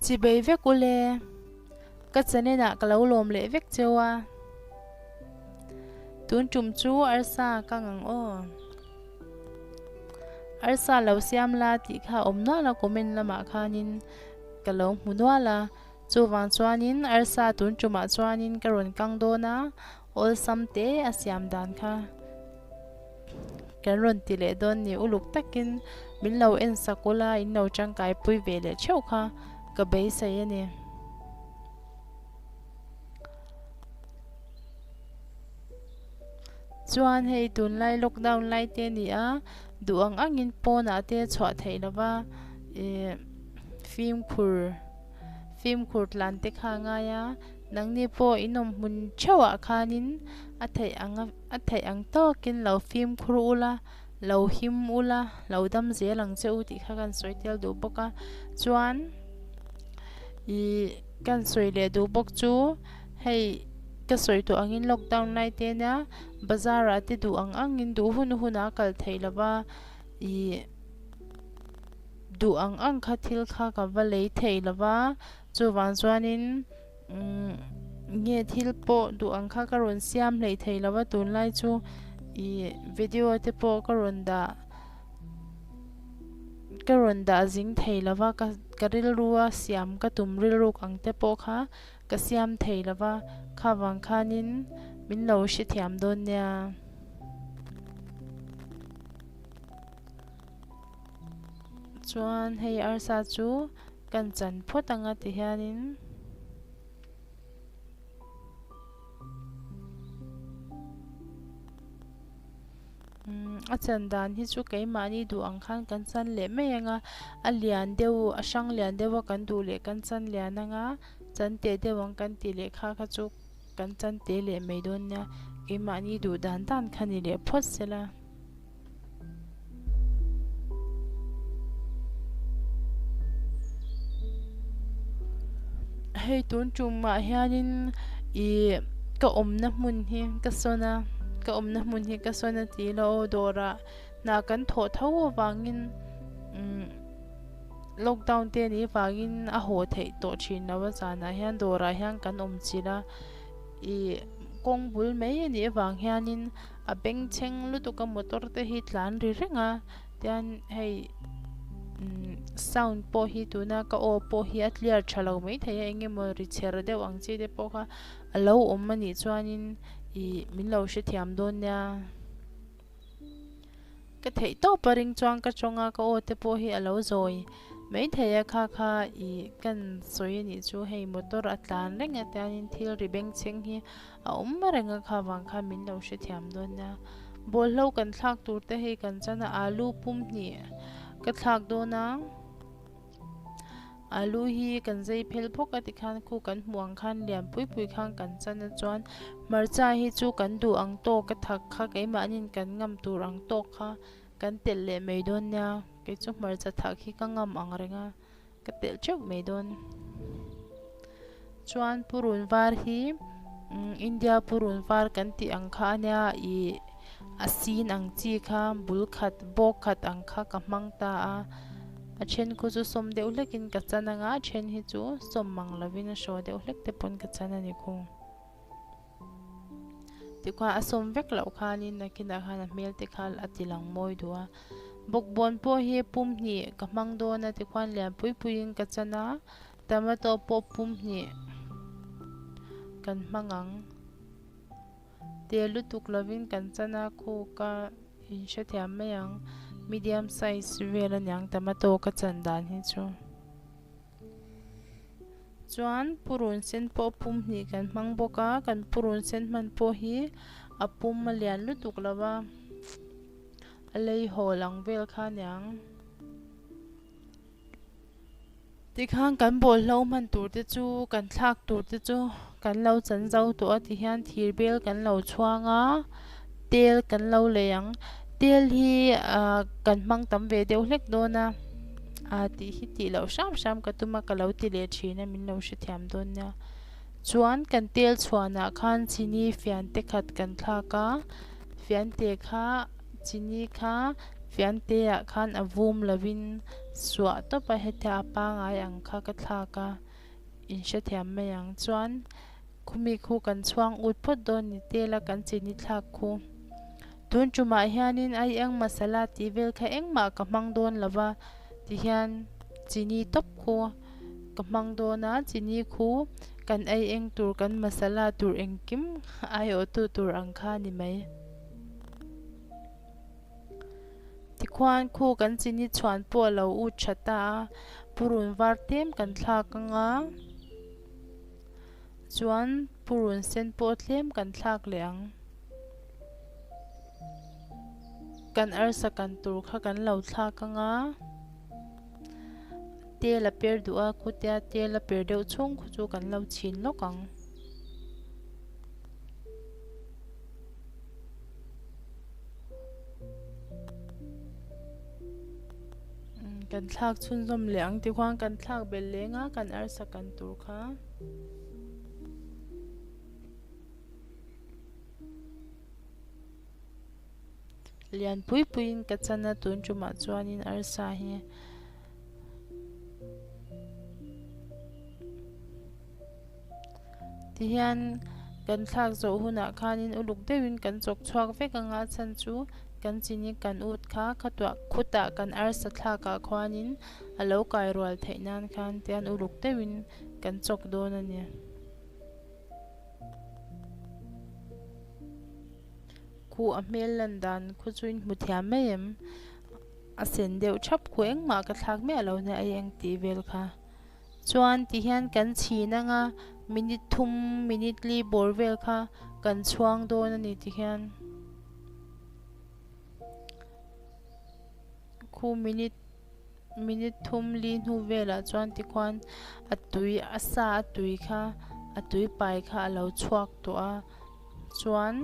Chibei vek ule, ka channel ah ka lo lawm leh vek cheu a. Tun tum chu arsa ka ngang aw. Arsa lo siam la tih kha awm nual a comment lamah khanin ka lo hmu nual a. Chuvang chuanin arsa tun tumah chuanin ka rawn kang dawn a, awlsam te a siam dan kha kan rawn ti leh dawn ni. Uluk takin min lo en sak ula, in lo tangkai pui ve leh theuh kha ka beisei a ni. Chuan hei tunlai lockdown lai te a ni a, duh ang angin pawnah te chhuah theih lova ih fimkhur fimkhur tlan te kha a ngai a, nangni pawh in awm hmun theuhah khanin a theih ang a theih ang tawkin lo fimkhur ula, lo him ula, lo dam zel ang che u tih kha kan sawi tel duh bawk a, chuan ih kan sawi leh duh bawk chu hei ka sawi tawh angin lockdown lai te nia bazar ah te duh ang angin duh hun hun a kal theih lova ih duh ang ang kha thil kha ka va lei thei lova chuvang chuanin umm nge thil pawh duh ang kha ka rawn siam hleih thei lova tunlai chu ih video te pawh ka rawn dah ka rawn dah zing thei lova ka ka rilrua siam ka tum rilruk ang te pawh kha ka siam thei lova kha vang khanin min lo hrethiam dawn nia. Chuan hei arsa chu kan chan phawt anga ti hianin a chan dan hi chu keimahni duh ang khan kan chan leh mai anga a lian deuh a hrang lian deuh a kan duh leh kan chan lian anga chan teh deuh ang kan tih leh kha kha chu kan chan teh leh mai dawn nia keimahni duh dan dan kha ni leh phawt sela. Hei tun tumah hianin ih ka awmna hmun hi ka sawn a ka awmna hmun hi ka sawn a tih loh aw dawrah hna kan thawh tho avangin umm lockdown te anih avangin a haw theih tawh thin lo a zanah hian dawrah hian kan awm chilh a ih kawng bul mai anih avang hianin. A bengchheng lutuk a motor te hi tlan ri reng a tian hei umm sound pawh hi tuna ka aw pawh hi a clear tha lo maithei a eng emaw ri chher deuh ang chi te pawh kha a lo awm a nih chuanin ih min lo hrethiam dawn nia ka theih tawp a ring chuan ka tawng a ka aw te pawh hi a lo zawi maithei a kha kha ih kan sawi a nih chu hei motor a tlan reng a tianin thil ri bengchheng hi. A awm reng a kha vang khan min lo hrethiam dawn nia. Bawlhlo kan thlak tur te hei kan chan a, alu pum hnih ka thlak dawn a. Alu hi kan zei phel phawk a tikhan khu kan hmuh ang khan lian pui pui khan kan chan a chuan hmarcha hi chu kan duh ang tawk a thak kha keimahniin kan ngam tur ang tawk kha kan telh leh mai dawn nia. Kei chu hmarcha thak hi ka ngam ang reng a. Ka telh teuh mai dawn. Chuan purun var hi India purun var kan tih ang kha a nia ih a sin ang chi kha bul khat bawk khat ang kha ka hmang ta a. A then khu chu sawm deuh hlekin ka chan anga a then hi chu sawm mang lovin a hraw deuh hlek te pawn ka chan a ni khung. Tikhuan a sawm vek loh khanin nakinah khan a hmel te kha a ti lang mawi duh a. Bawkbawn pawh hi pum hnih ka hmang dawn a tikhuan lian pui puiin ka chan a, tomato pawh pum hnih kan hmang ang. Te lutuk lovin kan chan a khu ka inhrethiam mai ang medium size vel aniang tomato ka chan dan hi chu. Chuan purun sen pawh pum hnih kan hmang bawk a, kan purun sen hman pawh hi a pum a lian lutuk lo va, a lei hawl ang vel kha aniang. Tikhan kan bawlhlo hman tur te chu kan thlak tur te chu kan lo chan zo tawh a tihian thir bel kan lo chhuang a, tel kan lo lei ang. Tel hi ah kan hmang tam ve deuh hlek dawn a. Ah tih hi tih loh hram hram ka tum a ka lo ti leh thin a min lo hrethiam dawn nia. Chuan kan tel chhuanah khan chini fian te khat kan thlak a, fian te kha chini kha fian te ah khan a vum lovin Suah tawp a hetia a pangai ang kha ka thlak a in hrethiam mai ang chuan khumi khu kan chhuang ut phawt dawn ni tel a kan chini thlak khu. Tun tumah hianin ai eng masala tih vel kha engmah ka hmang dawn lo va tihian chini tawp khu ka hmang dawn a chini khu kan ei eng tur kan masala tur engkim aiawhtu tur ang kha a ni mai. Tikhuan khu kan chini chhuan pawh a lo ut tha ta a, purun var tlem kan thlak ang a, chuan purun sen pawh tlem kan thlak leh ang. Kan arsa kan tur kha kan lo thlak ang a, tel a per duh a, khutia tel a per deuh chhung khu chu kan lo chhin lawk ang. Kan thlak chhunzawm leh ang tikhuan kan thlak belh leng a kan arsa kan tur kha. Lian pui puiin ka chan a tun tumah chuanin arsa hi. Tihian kan thlak zawh hunah khanin uluk deuhin kan chawk chhuak vek ang a chhan chu kan chini kan ut kha khatuah khutah kan arsa thlakah khuanin a lo kai rual theih nan khan tian uluk deuhin kan chawk dawn a ni. Khuh a hmel lan dan khu chu in hmu thiam mai em? A sen deuh thap khu engmah ka thlak miah lo nia ei eng tih vel kha. Chuan ti hian kan chhin anga minute thum minute li bawr vel kha kan chhuang dawn a ni ti hian khu minute minute thum li hnu velah chuan tikhuan a tui a sa a tui kha a tui pai kha a lo chhuak tawh a chuan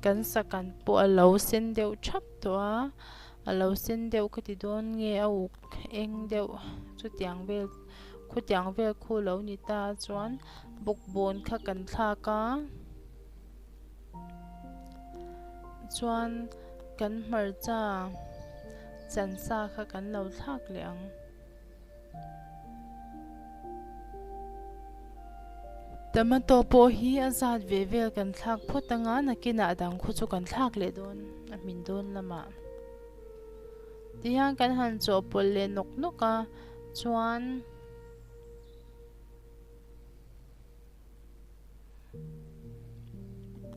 kan sa kan pawh a lo sen deuh thap tawh a a lo sen deuh ka ti dawn nge a uk eng deuh chutiang vel khutiang vel khu lo ni ta chuan bawkbawn kha kan thlak a chuan kan hmarcha chan sa kha kan lo thlak leh ang. Tomato pawh hi a zat ve vel kan thlak phawt anga nakinah dang khu chu kan thlak leh dawn a hmin dawn lamah. Tihian kan han chawhpawlh leh nawk nawk a chuan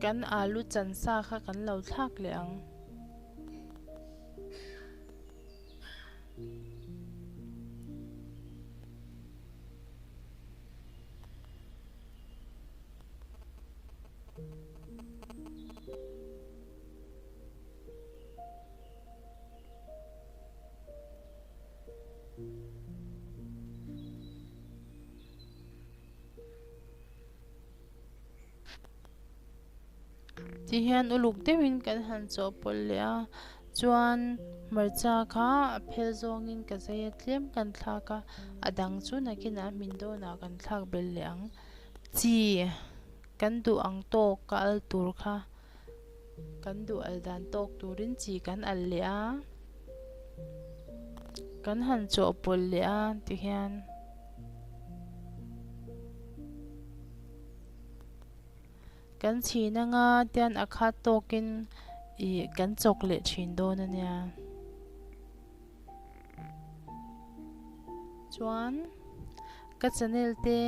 kan alu chan sa kha kan lo thlak leh ang. Ti hian uluk deuhin kan han chawhpawlh leh a chuan hmarcha kha a phel zawngin ka zai a tlem kan thlak a a dang chu nakinah hmin dawnah kan thlak belh leh ang chi kan duh ang tawk ka al tur kha. Kan duh al dan tawk turin chi kan al leh a, kan han chawhpawlh leh a tihian kan chhin anga tian a khat tawkin ih kan chawk leh thin dawn a nia. Chuan ka channel te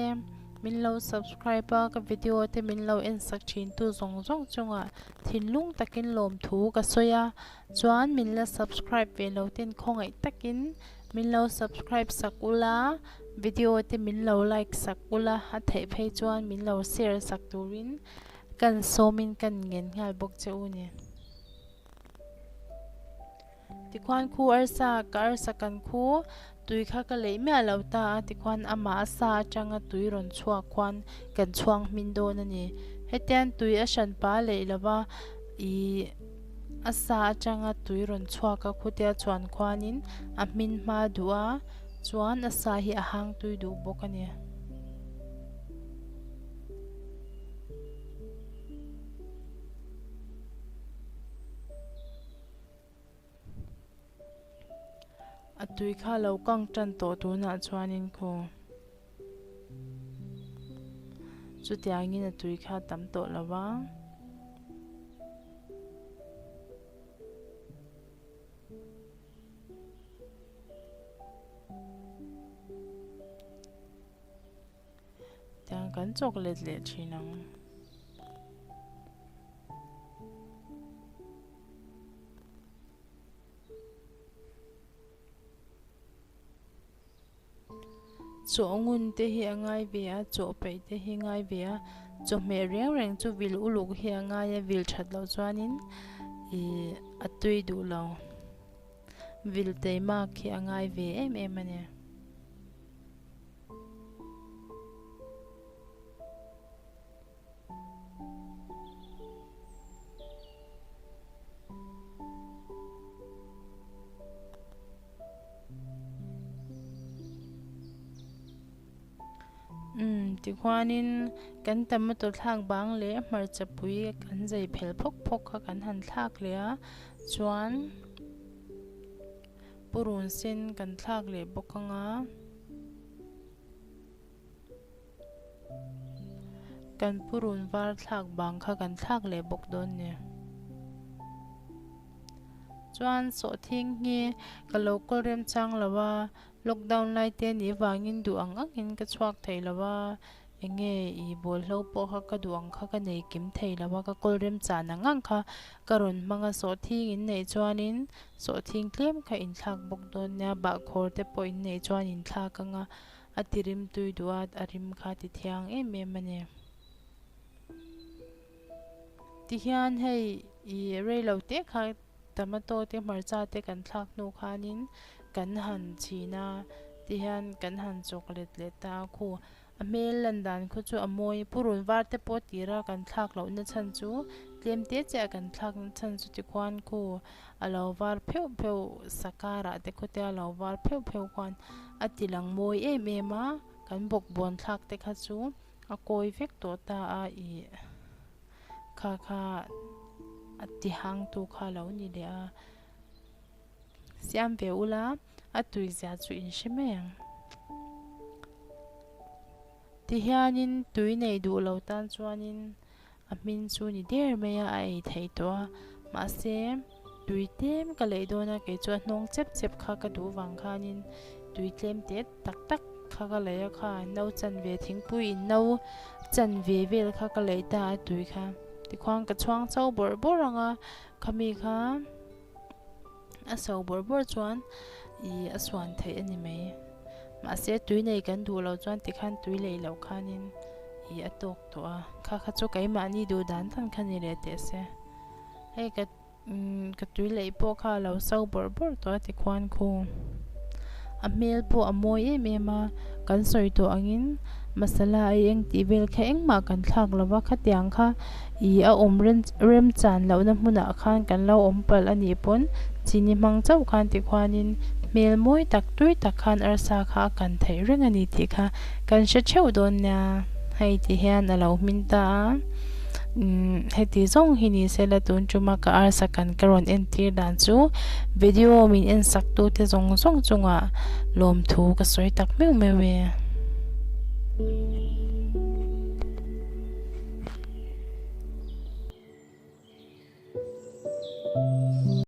min lo subscribe a ka video te min lo en sak thin tu zawng zawng chungah thinlung takin lawmthu ka sawi a chuan min la subscribe ve lo ten khawngaih takin min lo subscribe sak ula video te min lo like sak ula a theih phei chuan min lo share sak turin kan sawmin kan ngen nghal bawk che u ni. Tikhuan khu arsa ka arsa kan khu tui kha ka leih miah lo ta a tikhuan amah a sa atanga tui rawn chhuak khuan kan chhuang hmin dawn a ni. Hetian tui a hran pa leih lova ih a sa atanga tui rawn chhuak a khutia chuan khuanin a hmin hma duh a chuan a sa hi a hang tui duh bawk a ni. tui kha a lo kang tan tawh tunah chuanin khu chutiangin a tui kha a tam tawh lo va. Tiang kan chawk let leh thin ang. Chaw ngun te hi a ngai ve a, chaw peih te hi ngai ve a, chawhmeh reng reng chu vil uluk hi a ngai a, vil that loh chuanin ih a tui duh lo. Vil teimak hi a ngai ve em em a ni. Umm tikhuanin kan tomato thlak bang leh hmarcha pui kan zai phel phawk phawk kha kan han thlak leh a chuan purun sen kan thlak leh bawk ang a. Kan purun var thlak bang kha kan thlak leh bawk dawn ni. Chuan sawhthing hi ka lo kawl remchang lo a, lockdown lai te nih vangin duh ang angin ka chhuak thei lo a, enge i bawlhlo pawh kha ka duh ang kha ka nei kim thei lo a, ka kawl remchan ang ang kha ka rawn hmang a, sawhthing in neih chuanin sawhthing tlem kha inthlak bawk dawn nia, bahkhawr te pawh in neih chuan inthlak ang a. A ti rim tui duh a, a rim kha ti thiang em em a ni. Tihian hei i reilo te kha tomato te hmarcha te kan thlak hnu khanin kan han chhin a, tihian kan han chawk let leh ta a khu. A hmel lan dan khu chu a mawi, purun var te pawh tira kan thlak loh na chhan chu tlem te chiah kan thlak na chhan chu tikhuan khu a lo var pheuh pheuh sakarah te khawte a lo var pheuh pheuh khuan a ti lang mawi em em a, kan bawkbawn thlak te kha chu a kawi vek tawh ta a ih kha kha a ti hang tu kha a lo ni leh a, siam ve ula a tui zia chu in hre mai ang. Tihianin tui nei duh lo tan chuanin A hmin chu ni der mai a, a ei theih tawh a, mahse tui tlem ka leih dawn a, kei chu a hnawng chep chep kha ka duh vang khanin tui tlem te tak tak kha ka leih a kha no chanve thingpui in no chanve vel kha ka leih ta a tui kha tikhuan ka chhuang chho bawrh bawrh ang a, khami kha a so bawrh bawrh chuan ih a suan theih a ni mai mahse tui nei kan duh loh chuan tikhan tui leih loh khanin ih a tawk tawh a kha kha chu keimahni duh dan dan kha ni leh teh se hei ka umm ka tui leih pawh kha a lo so bawrh bawrh tawh a tikhuan khu a hmel pawh a mawi em em a kan sawi tawh angin masala a eng tih vel kha engmah kan thlak lo va khatiang kha ih a awm rem remchan lohna hmunah khan kan lo awm palh a nih pawn chini hmang chauh khan tikhuanin hmel mawi tak tui tak khan arsa kha a kan theih reng a ni tih kha kan hre theuh dawn nia hei ti hian a lo hmin ta a umm heti zawng hi ni se la tun tuma ka arsa kan ka rawn entir dan chu video min en sak tu te zawng zawng chungah lawmthu ka sawi tak meuh meuh e.